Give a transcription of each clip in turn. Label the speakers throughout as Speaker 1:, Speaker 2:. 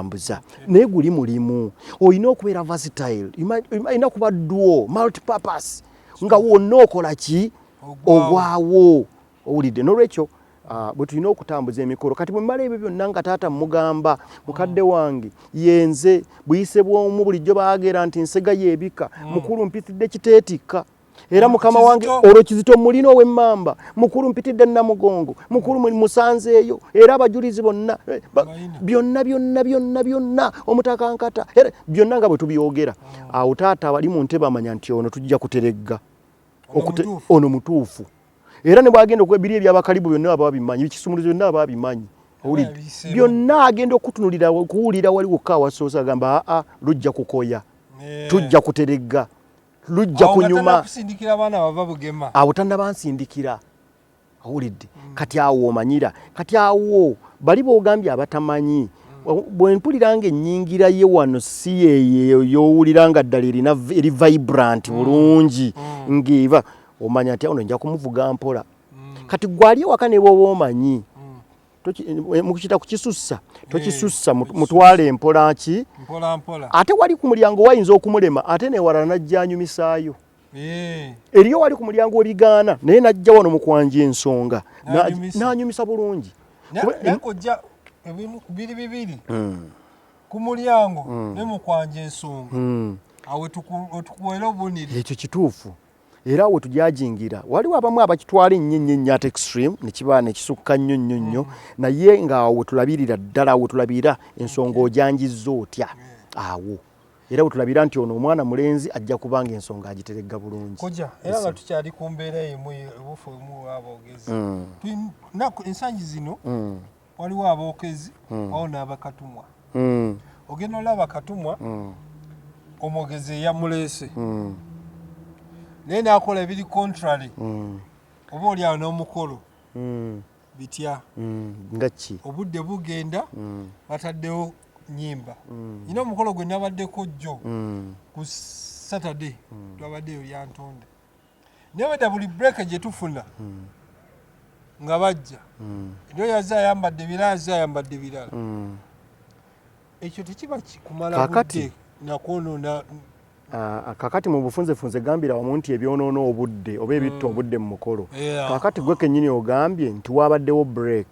Speaker 1: Mbuza naye guli mulimu olina okubeera versatile, olina kuba duo multipurpose nga wonna okola ki ogwawo, owulidde? Nolwekyo bwe tulina okutambuza emikolo. Kati bwe mmala ebyo byonna nga taata mugamba, mukadde wange yenze buyise bw'omu, bulijjo baagera nti nsega yeebika. Mukulu mpitidde kiteetikka era mukama wange olwo kizito mulina ow'emmamba, mukulu mpitidde Namugongo, mukulu musanzeeyo era abajulizi bonna eh, byonna byonna byonna byonna, omutakankata era byonna nga bwe tubyogera. Awo taata wali mu ntebe amanya nti ono tujja kuteregga, ono mutuufu, era ne bwagenda biri ebyabakalibu byonna baba babimanyi, ekisumuluzo byonna baba babimanyi, owulidde? Byonna agenda okutunulira okuwulira wali wokka awasoose agamba, aa, lujja kukoya, tujja kuteregga, lujja kunyuma. Awo tannabansindikira, owulidde? Kati awo omanyira, kati awo bali boogambye abatamanyi, bwe mpulira nga ennyingira ye wano si yeyo yowulira nga ddala erina eri vibrant bulungi, ng'eba omanya nti ono nja kumuvuga mpola. Kati gwali ewaka ne bw'oba omanyi mukukita kukisussa, tokisussa, mutwale empola ki, ate wali ku mulyango wayinza okumulema, ate newalala najja anyumisaayo. Eriyo wali ku mulyango webigaana, naye najja wano mukwanja ensonga n'anyumisa bulungi.
Speaker 2: Biri bibiri, ku mulyango ne mukwanja ensonga, awo tukuwera obuniri.
Speaker 1: Ekyo kituufu, era awo tujajingira. Waliwo abamu abakitwala ennyo ennyo ennyo ate extreme, nekiba nekisukka nnyo nnyo nnyo, naye nga awo wetulabirira ddala, awo wetulabira ensonga ojanjizza otya awo, era wetulabira nti ono omwana mulenzi ajja kubanga ensonga agiteregga bulungi.
Speaker 2: Koja, era nga tukyali ku mbeera emu, obufu omu aboogezi, ensangi zino waliwo aboogezi, waliwo n'abakatumwa. Ogenda olaba katumwa omwogezi eyamuleese, naye n'akola ebiri contrary oba oli awo n'omukolo bitya.
Speaker 1: Nga ki?
Speaker 2: Obudde bugenda, bataddewo nyimba nyina. Omukolo gwe nabaddeko jjo ku Saturday, twabaddeyo Lyantonde, naye weda buli break gye tufuna nga bajja, era yazze ayambadde birala, azze ayambadde birala. Ekyo tekiba kumala budde nakwonoona?
Speaker 1: Ah, kakati mu bufunzefunze gambira wamu nti ebyonoona obudde oba ebitta obudde mu mukolo. Kakati gwe kennyini ogambye nti wabaddewo break.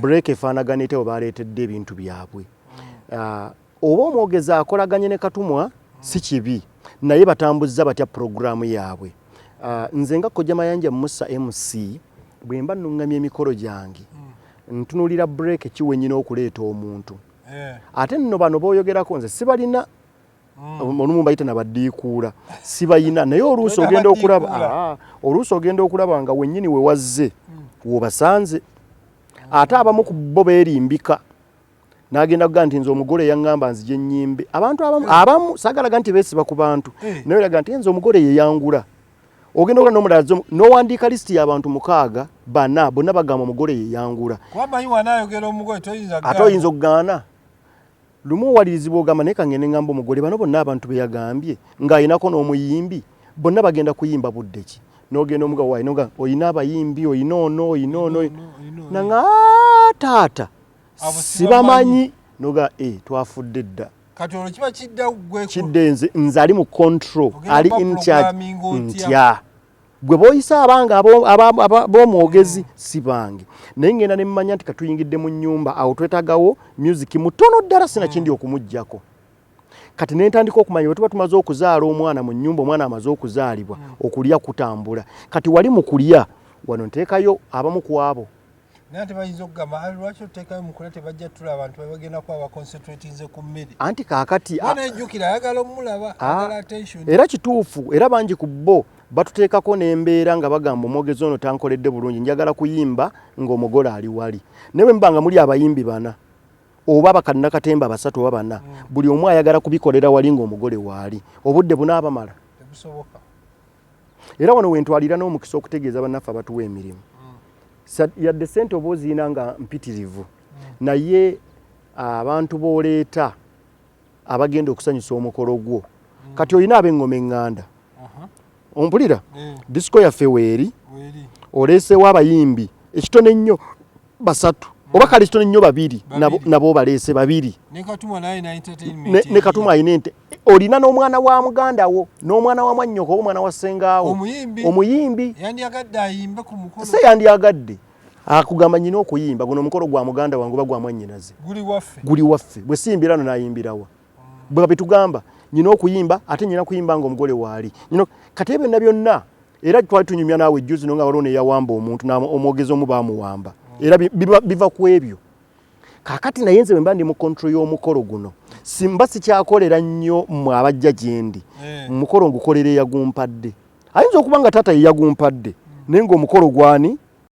Speaker 1: Break efaanagana etya bwe baleetedde ebintu byabwe? Ah, oba omwogezi akolaganye ne katumwa si kibi, naye batambuzza batya puroguramu yaabwe? Ah, nze nga Kojja Mayanja Musa MC, bwe mba nnuŋŋamya emikolo gyange, ntunuulira break ki wennyina okuleeta omuntu. Ate nno bano booyogerako nze sibalina, olumu bayita nabaddiikuula, sibayina, naye oluusi ogenda okulaba oluusi ogenda okulaba nga wennyini we wazze wobasanze. Ate abamu ku bo beerimbika, n'agenda kugaa nti nze omugole yaŋŋamba nzije nnyimbe. Abantu abamu, abamu saagalaga nti beesiba ku bantu, naye olaga nti nze omugole yeyangula. Ogenda okulaba n'omulala n'owandiika lisiti y'abantu mukaaga, bana, bonna bagamba omugole yeyangula.
Speaker 2: Kuba wanaayogera omugole toyinza.
Speaker 1: Ate oyinza okugaana lumu owalirizibwa ogamba, naye kangende ngamba omugole, bano bonna abantu be yagambye ng'ayinako n'omuyimbi, bonna bagenda kuyimba budde ki? N'ogenda omugabo wayi noga oyina abayimbi, oyina ono, oyina ono, nanga, "Ah, taata, sibamanyi." Noga e twafudde dda.
Speaker 2: Kati olwo kiba kidda gwe.
Speaker 1: Kidde nze, nze ali mu control, ali in charge ntya gwe boyisa abange ab'omwogezi si bange, naye ngenda ne mmanya nti katuyingidde mu nnyumba, awo twetagawo music mutono ddala, sinakindi okumugjako. Kati ne ntandika okumanya bwe tuba tumaze okuzaala omwana mu nnyumba, omwana amaze okuzaalibwa, okulya kutambula. Kati wali mu kulya wano nteekayo abamu ku abo.
Speaker 2: Naye ate bayinza okugamba, "Ah, lwaki oteekayo mukulya? Tebajja tula, abantu bagenda kuba baconcentratinze ku mmere."
Speaker 1: Anti kaakati
Speaker 2: Mwana ejjukira ayagala omulaba, ayagala attention.
Speaker 1: Era kituufu, era bangi ku bo batuteekako n'embeera nga bagamba, omwogezi ono tankoledde bulungi, njagala kuyimba ng'omugole ali wali. Naye bwe muba nga muli abayimbi bana oba bakannakatemba basatu oba bana, buli omu ayagala kubikolera wali ng'omugole waali, obudde bunaabamala?
Speaker 2: Tebusoboka.
Speaker 1: Era wano wentwalira n'omukisa okutegeeza bannaffe abatuwa emirimu, yadde sente oba oziina nga mpitirivu, naye abantu b'oleeta abagenda okusanyusa omukolo gwo, kati olina ab'eŋŋoma eŋŋanda, ompulira? Disco yaffe weeri,
Speaker 2: Weeri.
Speaker 1: Oleeseewo abayimbi ekitono ennyo basatu. Oba kale kitono nnyo babiri.
Speaker 2: Babiri.
Speaker 1: Nabo baleese babiri.
Speaker 2: Ne Katumwa naye na entertainment.
Speaker 1: Ne Katumwa alina ente. Olina n'omwana wa muganda wo, n'omwana wa mwannyoko, oba omwana wa ssengaawo.
Speaker 2: Omuyimbi.
Speaker 1: Omuyimbi.
Speaker 2: Yandiyagadde ayimbe ku mukolo.
Speaker 1: Se yandiyagadde akugamba, nyina okuyimba guno omukolo gwa muganda wange oba gwa mwannyinaze.
Speaker 2: Guli waffe.
Speaker 1: Guli waffe. Bwe siyimbira no nayimbirawa? Bwe babitugamba, nyina okuyimba, ate nyina kuyimba nga omugole waali. Nyina kati ebyo byonna byonna, era twali tunyumya naawe ejjuzi no nga waliwo neyawamba omuntu, omwogezi omu baamuwamba. Era biva ku ebyo. Kaakati naye nze bwe mba ndi mu control y'omukolo guno, simba sikyakolera nnyo mmwe abajja gye ndi. Omukolo ngukolera eyagumpadde. Ayinza okuba nga taata ye yagumpadde, naye ng'omukolo gwani?